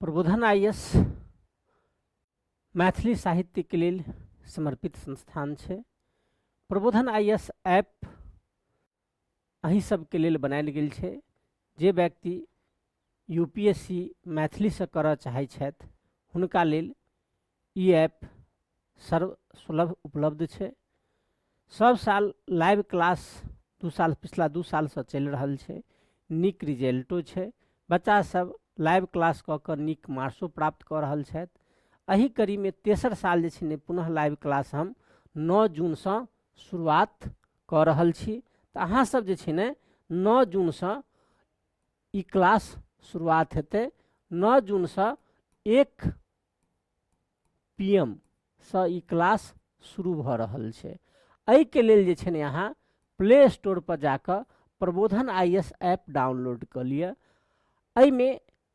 प्रबोधन IS Maithili साहित्यके लेल समर्पित संस्थान छै। प्रबोधन IS app अहीं सबके लेल बनायल गेल छै। जे व्यक्ति यूपीएससी मैथिलीसँ करऽ चाहै छथि हुनका लेल ई ऐप सर्वसुलभ उपलब्ध छै। सब साल लाइव क्लास 2 साल पिछला 2 सालसँ चलि रहल छै, नीक रिजल्टो छै। बच्चा सब लाइव क्लास कऽ कऽ नीक मार्क्सो प्राप्त कऽ रहल छथि। एहि कड़ीमे तेसर साल जे छै ने पुनः लाइव क्लास हम 9 जूनसँ शुरुआत कऽ रहल छी। तऽ अहाँ सब जे छै ने 9 जूनसँ ई क्लास शुरुआत हेतै। 9 जूनसँ 1 PM सँ ई क्लास शुरू भऽ रहल छै। एहिके लेल जे छै ने अहाँ प्ले स्टोर पर जाकऽ प्रबोधन IS app download कऽ लिअ। एहिमे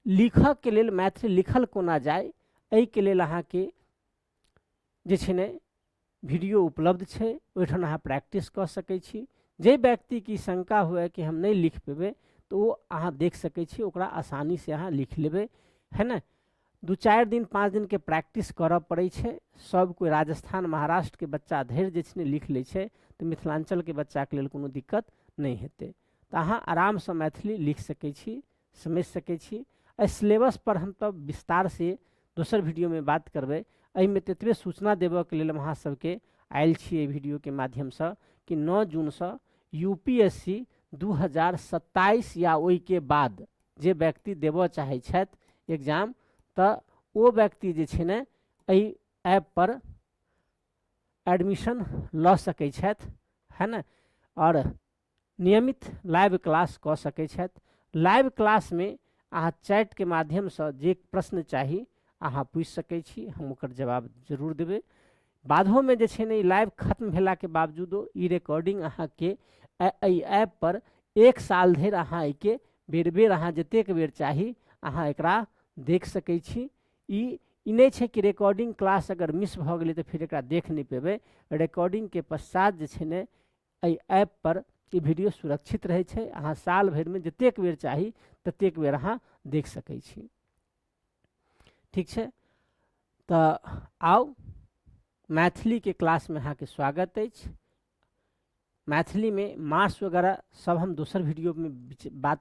लिखऽके लेल मैथिली लिखल कोना जाय एहिके लेल अहाँके जे छै ने वीडियो उपलब्ध छै, ओहिठाम अहाँ प्रैक्टिस कऽ सकै छी। जे व्यक्तिके ई शंका हुए कि हम नहि लिख पेबै तऽ ओ अहाँ देख सकै छी, ओकरा आसानीसँ अहाँ लिख लेबै, है ने। 2-4 दिन 5 दिनके प्रैक्टिस करऽ पड़ै छै। सब कोइ राजस्थान महाराष्ट्रके बच्चा धरि जे छै ने लिख लै छै, तऽ मिथिलाञ्चलके बच्चाके लेल कोनो दिक्कत नहि हेतै। तऽ अहाँ आरामसँ मैथिली लिख सकै छी, समझि सकै छी। एहि सिलेबस पर हम तऽ विस्तारसँ दोसर वीडियोमे बात करबै। एहिमे ततबे सूचना देबऽके लेल हम अहाँ सबके आयल छी एहि वीडियोके माध्यमसँ कि 9 जूनसँ यूपीएससी 2027 या ओहिके बाद जे व्यक्ति देबऽ चाहै छथि एग्जाम, तऽ ओ व्यक्ति जे छै ने एहि ऐप पर एडमिशन लऽ सकै छथि, है ने, आओर नियमित लाइव क्लास कऽ सकै छथि। लाइव क्लासमे अहाँ चैटके माध्यमसँ जे प्रश्न चाही अहाँ पूछि सकै छी, हम ओकर जवाब जरूर देबै। बादोमे जे छै ने ई लाइव खत्म भेलाके बावजूदो ई रिकॉर्डिंग अहाँके एहि ऐप पर 1 साल धरि अहाँ एहिके बेर बेर अहाँ जतेक बेर चाही अहाँ एकरा देख सकै छी। ई नहि छै कि रिकॉर्डिंग क्लास अगर मिस भऽ गेलै तऽ फेर एकरा देख नहि पेबै। रिकॉर्डिंगके पश्चात जे छै ने एहि ऐप पर ई वीडियो सुरक्षित रहै छै। अहाँ साल भरिमे जतेक बेर चाही ततेक बेर अहाँ देख सकै छी। ठीक छै, तऽ आउ मैथिलीके क्लासमे अहाँके स्वागत अछि। मैथिलीमे मास वगैरह सब हम दोसर वीडियोमे बात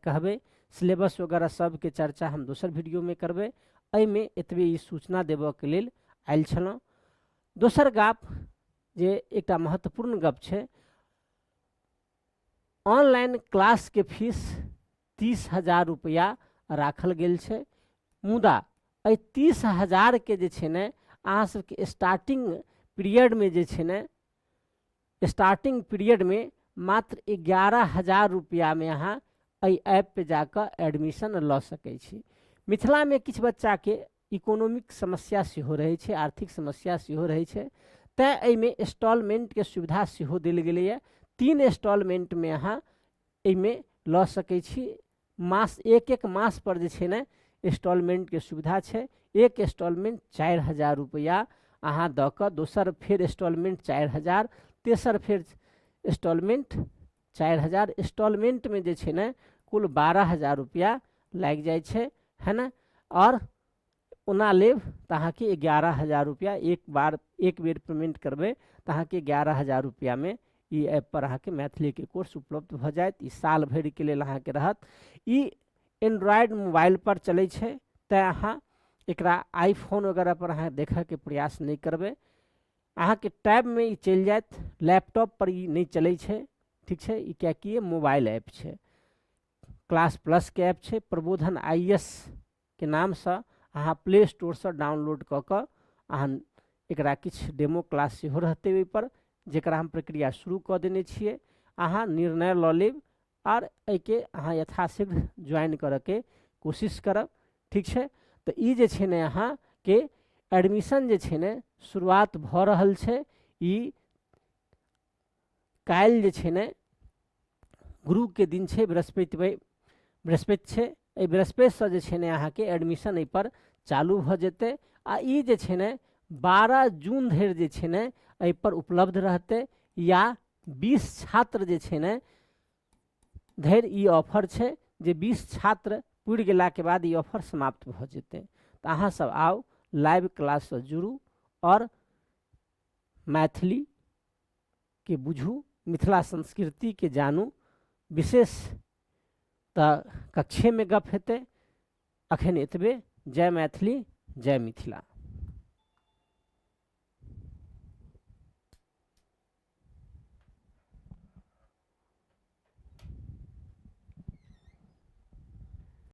कहबै, सिलेबस वगैरह सबके चर्चा हम दोसर वीडियोमे करबै। एहिमे एतबे ई सूचना देबऽके लेल आयल छलहुँ। दोसर गप जे एकटा महत्वपूर्ण गप छै, ऑनलाइन क्लासके फीस 30,000 रुपैआ राखल गेल छै। मुदा एहि 30,000के जे छै ने अहाँ सबके स्टार्टिंग पीरियडमे जे छै ने स्टार्टिंग पीरियडमे मात्र 11,000 रुपैआमे अहाँ एहि ऐप पे जाकऽ एडमिशन लऽ सकै छी। मिथिलामे किछु बच्चाके इकोनॉमिक समस्या सेहो रहै छै, आर्थिक समस्या सेहो रहै छै, तैँ एहिमे इंस्टॉलमेंटके सुविधा सेहो देल गेलैए। 3 इंस्टॉलमेंटमे अहाँ एहिमे लऽ सकै छी। मास एक एक मास पर जे छै ने इंस्टॉलमेंटके सुविधा छै। एक इंस्टॉलमेंट 4,000 रुपैआ अहाँ दऽ कऽ दोसर फेर इंस्टॉलमेंट 4,000, तेसर फेर इंस्टॉलमेंट 4,000, इंस्टॉलमेंटमे जे छै ने कुल 12,000 रुपैआ लागि जाइ छै, है ने। आओर ओना लेब तऽ अहाँके 11,000 रुपैआ एक बार एक बेर पेमेंट करबै तऽ अहाँके 11,000 रुपैआमे ई ऐप पर अहाँके मैथिलीके कोर्स उपलब्ध भऽ जायत। ई साल भरिके लेल अहाँके रहत। ई एंड्रॉयड मोबाइल पर चलै छै, तैँ अहाँ एकरा आईफोन वगैरह पर अहाँ देखऽके प्रयास नहि करबै। अहाँके टैबमे ई चलि जायत, लैपटॉप पर ई नहि चलै छै। ठीक छै, ई किएकि मोबाइल ऐप छै, क्लास प्लसके ऐप छै। प्रबोधन IS के नामसँ अहाँ प्ले स्टोरसँ डाउनलोड कऽ कऽ अहाँ एकरा किछु डेमो क्लास सेहो रहतै ओहिपर, जकरा हम प्रक्रिया शुरू कऽ देने छियै। अहाँ निर्णय लऽ लेब आर एहिके अहाँ यथाशीघ्र ज्वाइन करऽके कोशिश करब। ठीक छै, तऽ ई जे छै ने अहाँके एडमिशन जे छै ने शुरुआत भऽ रहल छै। ई काल्हि जे छै ने गुरुके दिन छै, बृहस्पति बृहस्पति छै। एहि बृहस्पतिसँ जे छै ने अहाँके एडमिशन एहिपर चालू भऽ जेतै आ ई जे छै ने 12 जून धरि जे छै ने एहिपर उपलब्ध रहतै, या 20 छात्र जे छै ने धरि ई ऑफर छै जे 20 छात्र पुरि गेलाके बाद ई ऑफर समाप्त भऽ जेतै। तऽ अहाँ सब आउ, लाइव क्लाससँ जुड़ू आओर मैथिली के बुझू, मिथिला संस्कृतिके जानू। विशेष तऽ कक्षेमे गप हेतै। अखन एतबे। जय मैथिली, जय मिथिला।